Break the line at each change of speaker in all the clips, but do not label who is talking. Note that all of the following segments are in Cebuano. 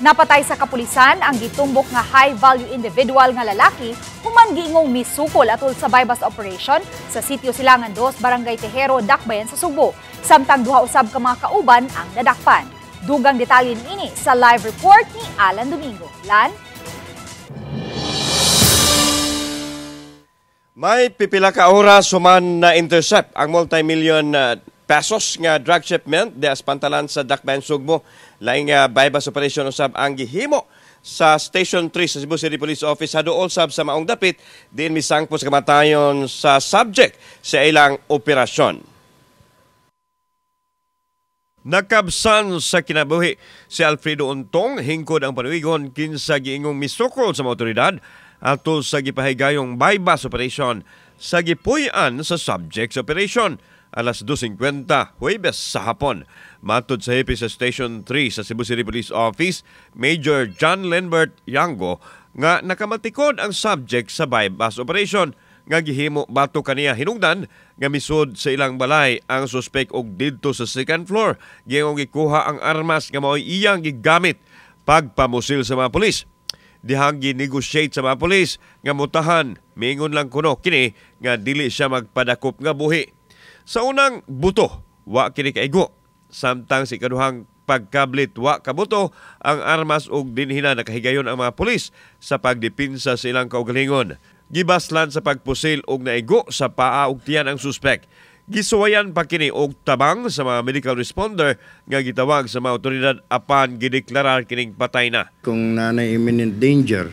Napatay sa kapulisan ang gitumbok nga high-value individual nga lalaki human giingong misukol atol sa buy-bust operation sa Sitio Silangan 2, Barangay Tejero, Dakbayan sa Sugbo. Samtang duha usab ka mga kauban ang nadakpan. Dugang detalye niini sa live report ni Alan Domingo. Lan?
May pipila ka oras human na intercept ang multi-million pesos nga drug shipment di pantalan sa Dakbayan Sugbo. Laing buy-bust operation usab ang gihimo sa Station 3 sa Cebu City Police Office haduol sab sa maong dapit diin misangpot sa kamatayon sa subject sa ilang operasyon. Nakabsan sa kinabuhi si Alfredo Untong hingkod ang panuigon kinsa giingong misukol sa mga otoridad atol sa gipahigayong buy-bust operation sa gipuy-an sa subject sa operation alas 2:50 Huwebes sa hapon. Matod sa hepe sa Station 3 sa Cebu City Police Office, Major John Lenbert Yango, nga nakamatikod ang subject sa buy-bust operation nga gihimo bato kaniya hinungdan nga misud sa ilang balay ang suspek og didto sa second floor gihimong gikuha ang armas nga mao'y iyang gigamit pagpamusil sa mga pulis. Dihang gi-negotiate sa mga pulis nga mutahan, miingon lang kuno kini nga dili siya magpadakop nga buhi. Sa unang buto, wa kini kaigo. Samtang si kaduhang pagkablit wa kabuto ang armas og dinhina nakahigayon ang mga pulis sa pagdepinsa sa ilang kaugalingon. Gibaslan sa pagpusil og naigo sa paa og tiyan ang suspek. Gisuwayan pa kini og tabang sa mga medical responder nga gitawag sa mga otoridad apan gideklarar kining patay na.
Kung naanay imminent danger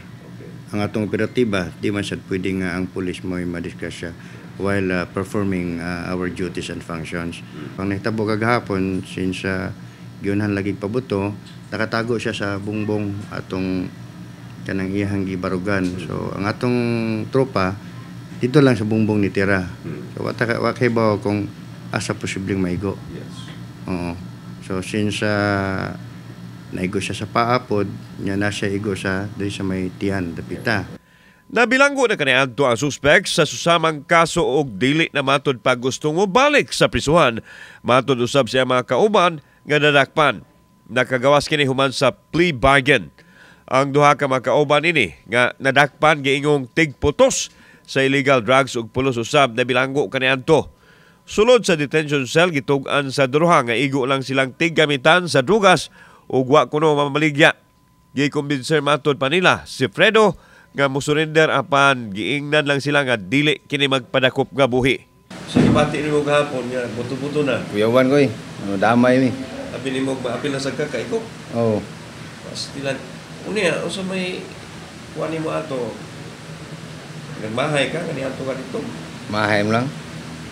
ang atong operatiba, di man sad pwede nga ang pulis mo madisgrasya while performing our duties and functions. Ang nahitabo kagahapon, since giunhan lagi pabuto, nakatago siya sa bungbong atong kanang iyahang gibarugan. So ang atong tropa dito lang sa bungbong nitira. So wa kay bawo kung asa posibleng maigo.
Yes.
Oo. So since naigo siya sa paa pod, nya na siya igo sa diri sa may tiyan dapita.
Nabilanggo na kaniadto ang suspek sa susamang kaso og dili na matod pag gustong mobalik sa prisuhan. Matod usab siya mga kauban nga nadakpan. Nakagawas kini human sa plea bargain. Ang duha ka mga kauban ini nga nadakpan giingong tigputos sa illegal drugs ug pulos usab nabilanggo kaniadto. Sulod sa detention cell gitug-an sa duha nga igo lang silang tiggamitan sa drugas ug wa kuno mamaligya. Gikumbinser matod pa nila si Fredo nga musurrender apan giingnan lang sila nga dili kini magpadakop nga buhi. Sige, bati nimo gahapon nga buto-buto na.
Kuyawan ko eh. Ano damay mi.
Abi nimo maapil na sad ka kay ko.
Oo.
Pastilan. Unya unsa may kuan nimo ato? Nagmahay ka kani ato ka dito.
Mahay mo lang.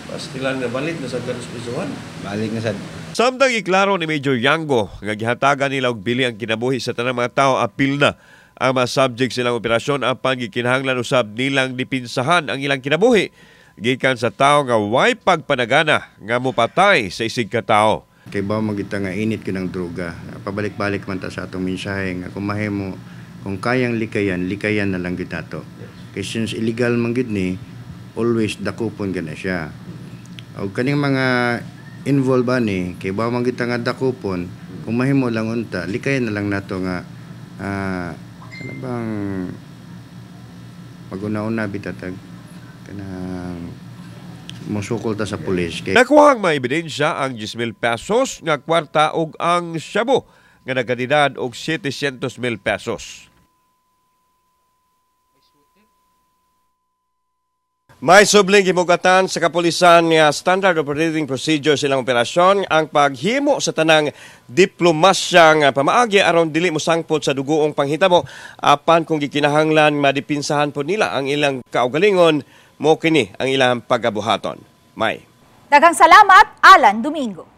Pastilan nga balik na sad ka sa prisuhan.
Balik na sad.
Samtang iklaro ni Major Yango nga gihatagan nila og bili ang kinabuhi sa tanang mga tawo, apil na ang mga subject silang operasyon apan gikinahanglan usab nilang dipinsahan ang ilang kinabuhi gikan sa tawo nga way pagpanagana nga mopatay sa isig ka tawo.
Kay ba magita nga init kinang droga. Pabalik-balik man ta sa atong mensahe nga kung mahimo, kung kayang likayan, likayan na lang gyud nato. Kay since illegal man gyud ni, always dakupon gyud na siya. Og kaning mga involved ani, kay ba man gyud ta nga dakupon, kung mahimo lang unta, likayan na lang nato nga kana bang maguna-una bitatag kanang mosukol ta sa pulis. Kay
nakuha ang mga ebidensya ang 10,000 pesos nga kwarta og ang shabu nga nagkantidad og 700,000 pesos. May subling gimugatan sa kapulisan nga standard operating procedure silang operasyon ang paghimo sa tanang diplomasyang pamaagi aron dili mosangpot sa dugoong panghitabo apan kung gikinahanglan madipinsahan po nila ang ilang kaugalingon mo kini ang ilang pagabuhaton. May.
Daghang salamat, Alan Domingo.